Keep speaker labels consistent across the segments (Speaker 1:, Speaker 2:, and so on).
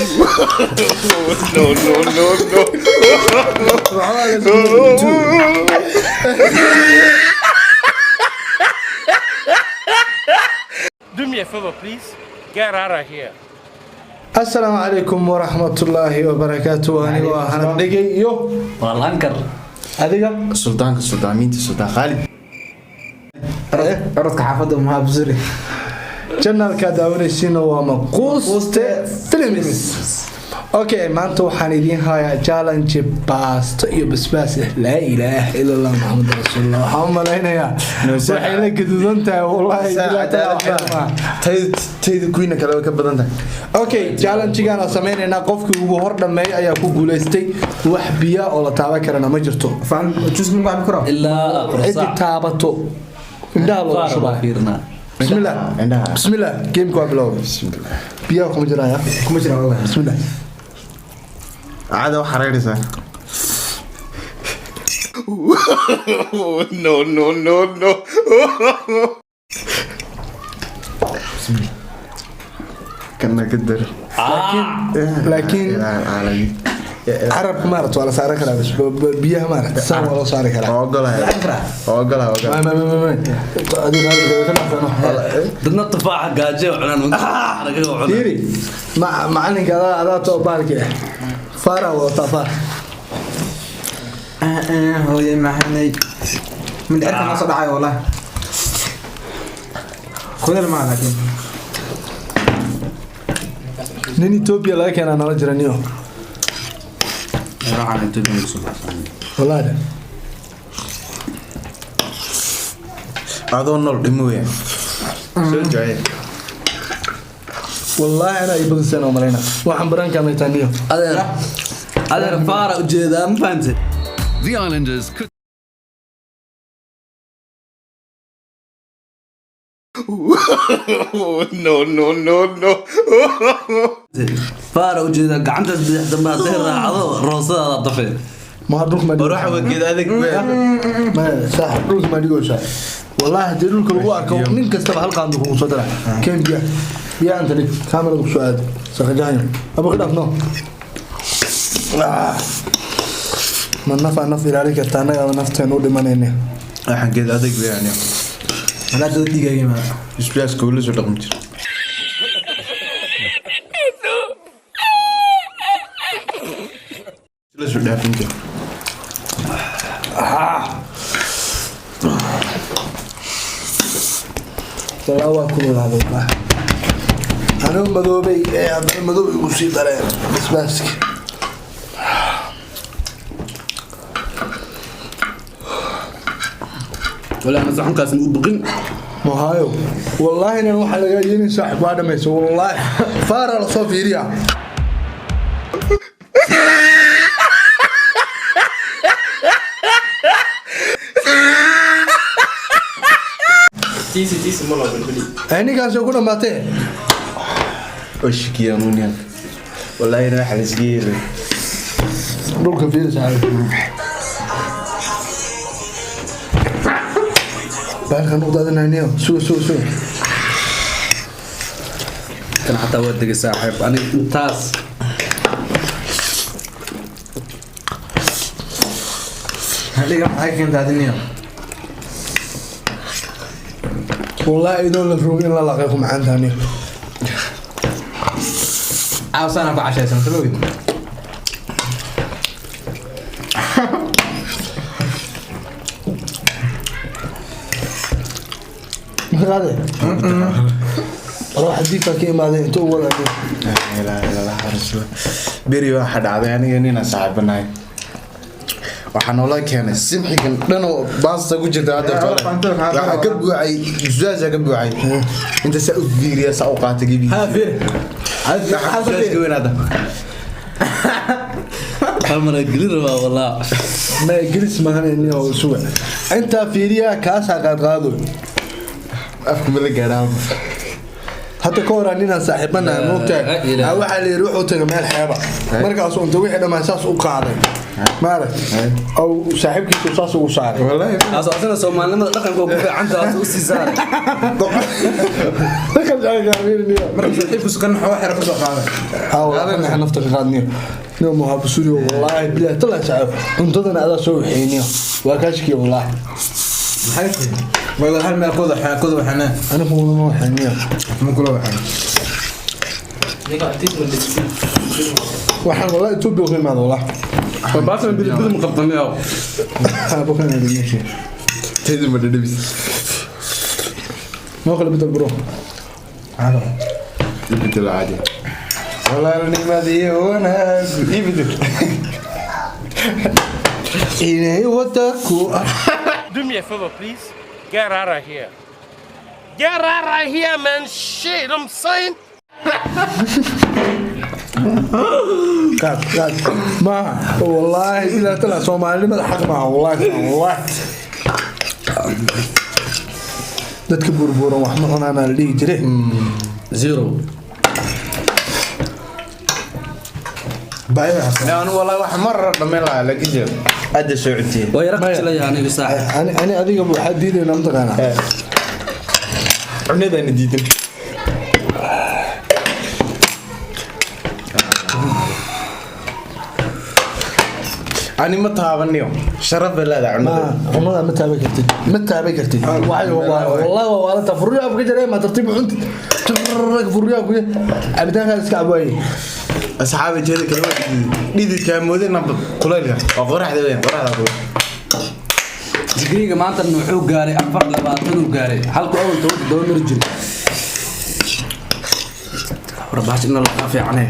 Speaker 1: No, no, no, no.
Speaker 2: Waxaa la isku-
Speaker 3: Do me a favor, please. Get out of here.
Speaker 2: Asalaamu calaykum waraxmatullaahi wabarakaatu. Anigoo ah Hanad Dhegey iyo
Speaker 4: Walaalankar.
Speaker 2: Adiga.
Speaker 1: Suldaanka suldaamiinta, Suldaan Khaalid.
Speaker 5: Orodka xaafadda mahabsuri.
Speaker 2: Channelka daawanaysiina waa Maquuste Films. Okay, maanta waxaan idiin hayaa challenge baasto iyo basbaas ah. Laa ilaaha ila Allah, Maxamed rasuulullah. Waxaan u malaynayaa waxay la gaduudan tahay, wallahi bilaa taa waxba maaha.
Speaker 1: Tayda kuyna kale way ka badan tahay.
Speaker 2: Okay, challenge-gaan aan sameynaynaa, qofkii ugu hor dhameeyay ayaa ku guuleystay. Wax biya oo la taaban karana ma jirto.
Speaker 5: Faan juus ma cabi karo?
Speaker 4: Ilaa
Speaker 2: Ciddi
Speaker 4: qursac.
Speaker 2: taabato indhaha looga shubaa.
Speaker 4: Fiirnaa.
Speaker 2: Bismillah.
Speaker 1: Indhaha.
Speaker 2: Bismillah, gameka waa bilowday. Biyaha kuma jiraya.
Speaker 5: Kuma jira, ogahay.
Speaker 2: Bismillah.
Speaker 1: Caada wax xaraynaysaa. No, no, no, no. Kana ka dar.
Speaker 2: Laakiin
Speaker 1: caalami.
Speaker 2: Carabka maarata waa la saaran karaa bas biyaha maarata saan waa loo saari karaa.
Speaker 1: Waa ogolahay, waa ogolahay, waa ogolahay.
Speaker 2: Ma ma ma ma adiga qaali ka dhaafano.
Speaker 4: Dadna tufaaxa gaajo cunaan, anaga cunaan.
Speaker 2: Fiiri, macalinka adaa too baalki ah, faara wadataa, faar.
Speaker 5: Hooye maxanay mindhicirka noo soo dhacay, wallahi kuleel maa laakiin.
Speaker 2: Nin Ethiopia laga keenaa nala jira niyo.
Speaker 4: Waxaan Itoobiya lagu soo baxsan.
Speaker 2: Wallahi.
Speaker 1: Adoo nool dhimo weeyaan, soo duceey.
Speaker 2: Wallahi ana ay badiseen oo malayna waxaan baran kamaytaa niyo.
Speaker 4: Adeer. Adeer, faara ujeedaa, ma fahantay?
Speaker 6: The Islanders could
Speaker 1: No, no, no, no.
Speaker 4: Faara ujeedaa, gacantaas bidix dambe hadday raacdo roosadaada dafee.
Speaker 2: Ma dhulka ma
Speaker 1: War waxa waa geed adag weeyaan.
Speaker 2: Ma saaxib, dhulka ma dhigaysaa? Wallahi haddii dhulka lagu arko, nin kastaba hal qaando kugu soo dara. Keen biya, biya anta dhig, kaamirada ku soo aad saqajahanyo abu ka dhaaf. No. Ah. Ma naf aa naf ilaalin karta? Annaga nafteen u dhimanayna.
Speaker 1: Waxaan geed adag weeyaan.
Speaker 5: Walaa dad dhiigayga ma.
Speaker 1: Isbiyaaska ula soo dhaqmi jira. La soo dhaafin jira.
Speaker 2: Walaa waa kululaaday, wallahi anuu madoobay ee haddana madow igu sii dareen basbaaska.
Speaker 4: Walaa ana saxankaas ma u buqin.
Speaker 2: Mahayo, wallaahi nan waxaa lagaa yeelin, saaxib, waa dhamaysa. Wallaahi faara lasoo fiiriya.
Speaker 3: Tiisi tiisi ma loo bilbili.
Speaker 2: Ninkaasi ku dhamaatee.
Speaker 1: Oo shikiya muniyan. Wallahi waxa la iska yeelay.
Speaker 2: Dhulka fiiri, saaxib, baalkan u daadinayniyo. Suga, suga, suga.
Speaker 4: Kan xataa waa degay, saaxiib, aniga intaas.
Speaker 5: Dhiga maxay keentay adiniyo?
Speaker 2: Wallahi idoon la rogin la laqay ku macaantaaniyo.
Speaker 5: Caawsana ku cashaysan soo ogid.
Speaker 2: Maxaa qaade? War xadiidka ka imaaday intuu wadaagay.
Speaker 1: Laa ilaaha illa Allah rasuul. Beri waxa dhacday, aniga nina saaxiibanahay. Waxaa noola keenay simxigan dhan oo baasta ku jirta hadda hore. Waxaa ka buuxay jusaasaa ka buuxay. Inta saa u fiiriya, saa u qaatay gebi.
Speaker 5: Ha fiir.
Speaker 1: Waxaa jusaaska weyn hadda.
Speaker 4: Hal mar aan gelin rabaa, walaa.
Speaker 2: Ma gelis mahanayniyo, suga, intaa fiiriya, kaasaa qaadqaado.
Speaker 1: Afka ma la gaadhaa?
Speaker 2: Hadda ka horaa ninaan saaxiibanahay, moogtahay,
Speaker 4: Laa ilaaha.
Speaker 2: Waxaa la yidhi wuxuu tagay meel xeeba, markaasuu inta wixii dhammaan saas u qaaday. Maaragt aw saaxiibkiisu saas ugu saaray.
Speaker 1: Wallahi.
Speaker 4: Asna Soomaalinimada dhaqanka ku fiican taas u sii saaray.
Speaker 2: Dadka jacayl.
Speaker 5: Marka saaxiibku sukan waxa xira ka soo qaaday.
Speaker 2: Haa, nafta ka qaadniyo niyo muhabasuriyo, wallaahi bilahi tala saaxiib, cuntadana adaa soo waxeyniyo, waa kaashkiyo wallaahi.
Speaker 5: Maxay tahay? Way hal meel kooda waxaan kooda waxana.
Speaker 2: Anigu ma waxeyniyo.
Speaker 5: Ma kula waxaan.
Speaker 2: Waxaan wallahi Itoobiya ku imaada wallahi.
Speaker 4: Baasna bilbil ma qabtanayo.
Speaker 2: Bukan meesha.
Speaker 1: Teedu ma dhadhabis.
Speaker 2: Noo kala bedel, bro.
Speaker 1: Ibedel caadi. Walaalnimadii wanaag ibedel.
Speaker 2: Inay wada ku
Speaker 3: Do me a favor, please. Get out of here. Get out of here, man. Shit, I'm saying.
Speaker 2: Qaad qaad maaha, wallaahi ilaa tala Soomaalinimada xaq maaha, wallaahi wallaahi dadka burburan wax ma cunaanaa la dhihi jire.
Speaker 4: Zero.
Speaker 5: Baayada xasan.
Speaker 1: Anu wallahi wax mar dhammayn lahaa, laakiin jeer aad soo cuntiye.
Speaker 4: Way raqtilaya anigu saaxiib.
Speaker 2: Ani adiga waxaa diidayna mataqaanaa.
Speaker 1: Cunadana diidan. Ani ma taabaniyo, sharaf bay leedahay cunada.
Speaker 2: Cunada ma taaban kartid, ma taaban kartid. Waxay wallahi waa waalanta furriyaa ku jiray, ma tartiib u cuntid, furriyaa ku cabitaanka iska cabaaye.
Speaker 1: Asxaabi, jeeda kale waa dhidid dhididkaa moodina kulaylka waa qoraxda weyn, qoraxda kulul.
Speaker 4: Digriga maanta wuxuu gaaray 24 uu gaaray, halku awal 17 mari jiray. Warbaash in la fiicane.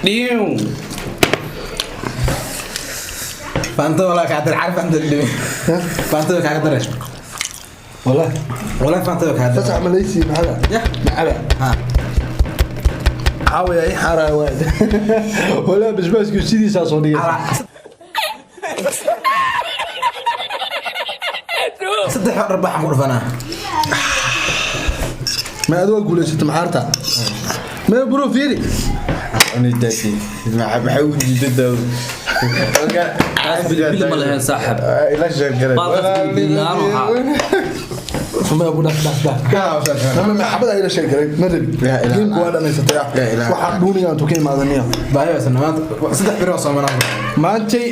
Speaker 4: Dhiiw.
Speaker 5: Faantada walaa kaa dar carf anta dhibi. Faantada kaaga daray.
Speaker 2: Wallahi.
Speaker 5: Walaa faantada kaaga daray.
Speaker 2: Fasax malaysi maxada.
Speaker 5: Ya.
Speaker 2: Maxada.
Speaker 5: Ha.
Speaker 2: Caawiya i xaaraaya waad walaa basbaasku sidiisaa soo dhigay.
Speaker 5: Saddex arbax ku dhufanaa.
Speaker 2: Ma aad waa guulaysata maxaarta ma bro, fiiri.
Speaker 1: Cunitaasi maxay u diiday daawad?
Speaker 4: Bilbil ma lahayn saaxiib.
Speaker 1: Ila sheegalay.
Speaker 4: Baalkaas bilbil la'aan waxaa.
Speaker 2: Ma abu dhaf dhaf dhaf ma maxabada ila sheegalay ma rabi.
Speaker 1: Yaa ilaaha.
Speaker 2: Geemku waa dhamaysatay.
Speaker 1: Yaa ilaaha.
Speaker 2: Waxaa dhuuniga aan tuka imaadaniya.
Speaker 5: Baayada maanta saddex biro oo Soomaaliya.
Speaker 2: Maantay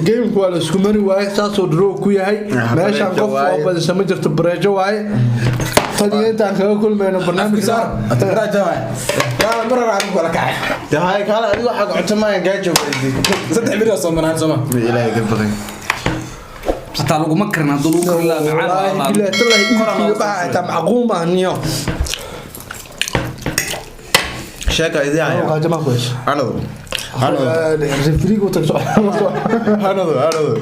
Speaker 2: geemku waa la isku mari waaye, saasoo draw ku yahay.
Speaker 1: Ah,
Speaker 2: meeshaan
Speaker 1: bareejo
Speaker 2: qof oo
Speaker 1: waaye.
Speaker 2: badisa ma jirto, bareejo waaye. Tan iyo intaan kaga kulmayno barnaamijka.
Speaker 5: Yaa mar aan ku kala kacay.
Speaker 1: De hay kaala, adigu waxaa cunto maayan gaajo baridid.
Speaker 5: Saddex biro oo Soomaaliya Soomaa.
Speaker 1: Ilaahay ka baqay.
Speaker 4: Xataa laguma karin, hadduu lagu karin lahaa macaan waa
Speaker 2: wallaahi
Speaker 4: lahaa.
Speaker 2: billahi tallahi idinkiiga baxa xitaa macquul maaha niyo.
Speaker 1: Sheeka idin haya.
Speaker 2: Qaajo maa ku hesha.
Speaker 1: Anadu anadu.
Speaker 2: Refrigu tagso.
Speaker 1: Anadu anadu,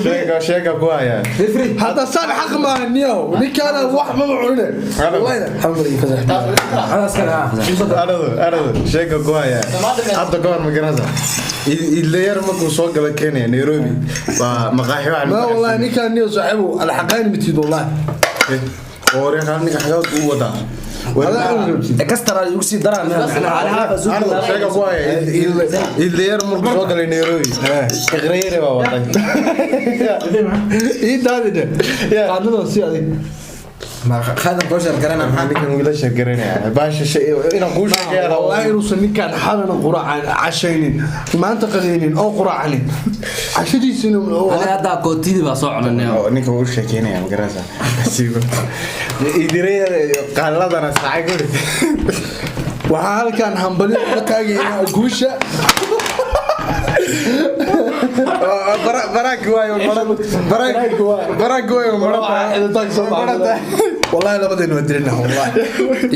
Speaker 1: sheeka sheeka ku haya.
Speaker 2: Hadda saan xaq maaha niyo, ninkaana wax maba cunine wallahi alxamdulillah fasax.
Speaker 5: Hadaas kale ha.
Speaker 1: Anadu anadu, sheeka ku haya. Hadda ka hor ma garanaysaa idlayar markuu soo gala Kenya, Nairobi, waa maqaaxi waxaa
Speaker 2: ma
Speaker 1: lagu
Speaker 2: wallahi ninkaan niyo saaxiibu alxaqaani mitid wallahi.
Speaker 1: Oore ninka xagood u wadaa.
Speaker 2: Adaa cuni rabtid.
Speaker 4: Ekastara igu sii daraa meel macnaha hal haaf
Speaker 1: Anadu sheeka ku haya, idlayar markuu soo galay Nairobi, iqrayare baa waday.
Speaker 2: Ii daadine qaadnada si adig.
Speaker 5: Ma khaadan koo sheer garana maxaa?
Speaker 1: Ninkan wiilasha garanaya baasha shay inaan kuu sheekeeya.
Speaker 2: Wallahi inuusan ninkaan xalana quraacan cashaynin, maanta qadaynin oo quraacanin cashadiisina.
Speaker 4: Ani hadda kootidii baa soo cunanay.
Speaker 1: Oo, ninka wuu sheekeynaya, ma garanaysaa, idirayada iyo qaaladana saacay guri.
Speaker 2: Waxaa halkan hambalyo uga taagaynaa guusha.
Speaker 1: Baraanki waayo, baraanki baraanki waayo.
Speaker 2: Wallahi labadayna waa dilina wallahi.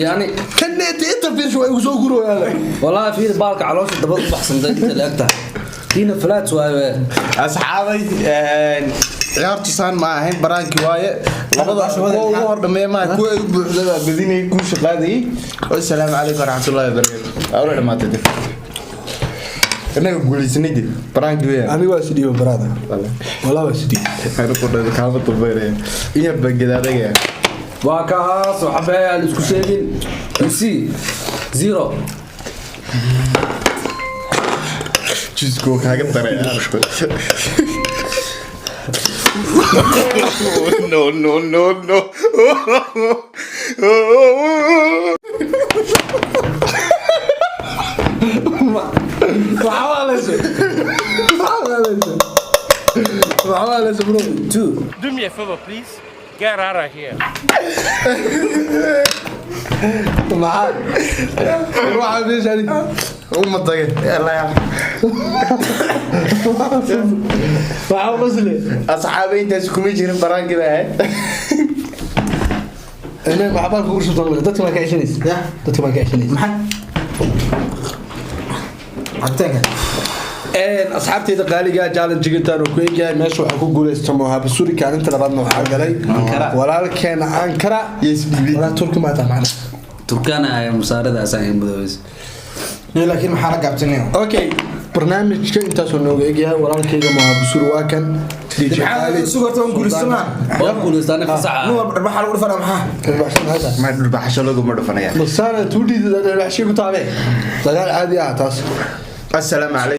Speaker 4: Yani
Speaker 2: kaneeta inta fiirsha waa igu soo gurooyaa.
Speaker 4: Wallahi fiir baalka caloosha dabad u baxsantay inta la eg tahay. Tiina flat waaye.
Speaker 1: Asxaabay, ciyaartu saan ma ahayn, baraankii waaye. Labada kuwa ugu hor dhameeya maaha, kuwa ay u buuxda baa badinayay, guusha qaadayay. Wasalaamu calaykum waraxmatullaahi wabarakaatu. Waa ula dhamaatay dib, innaga guulaysanay dib, baraankii weeyaan.
Speaker 2: Aniga waa sidhiiba baraada, walaa waa sidhiiba.
Speaker 1: Anu ku dhaday kaama dambeynaya in yar baan gadaadagaya.
Speaker 4: Waa kaas oo xabeeya aan isku sheegin. You see zero.
Speaker 1: Juice-ku wuu kaaga daray.
Speaker 7: No, no, no, no.
Speaker 2: Maxaa waalaysa? Maxaa waalaysa? Maxaa waalaysa, bro?
Speaker 4: Two.
Speaker 3: Do me a favor, please. Get out of here.
Speaker 2: Maxaa waxaa meesha adiga?
Speaker 1: Uma tagay.
Speaker 2: Maxaa u qosle?
Speaker 1: Asxaabe, intaas kuma jirin, baraankii bay ahayd.
Speaker 2: Inay maxaa baalka ugu shubtaan marka? Dadka maa ka ceshanaysa?
Speaker 5: Ya.
Speaker 2: Dadka maa ka ceshanaysa?
Speaker 5: Maxay cabitaanka?
Speaker 2: Asxaabteyda qaaliga, challenge-gintaan uu ku egyahay meesha waxaa ku guuleysta Mohaab Suri. Kaalinta labaadna waxaa galay
Speaker 4: Ankara.
Speaker 2: walaalkeena Ankara.
Speaker 1: Yes, baby.
Speaker 2: Walaa Turki maata macna.
Speaker 4: Turkana ay musaarada asaan ay mudoobaysa.
Speaker 5: Niyo, laakiin maxaa la gaabtanayo?
Speaker 2: Okay, barnaamijka intaasuu nooga egyahay. Walaalkeyga Mohaab Suri waa kan DJ
Speaker 5: Maxaa
Speaker 2: Khalid.
Speaker 5: sugu horta waan guulaysanaa.
Speaker 4: Waa guulaystaana fasaxa.
Speaker 5: Nin walba dharbaaxa lagu dhufanaa, maxaa?
Speaker 2: Dharbaaxshan maxay tahay?
Speaker 1: Ma dhulbaxasho laguma dhufanaya.
Speaker 2: Masaana tuudhiida dharbaaxshay ku taabee, dagaal caadi ah taas.
Speaker 1: Assalaamu calaykum.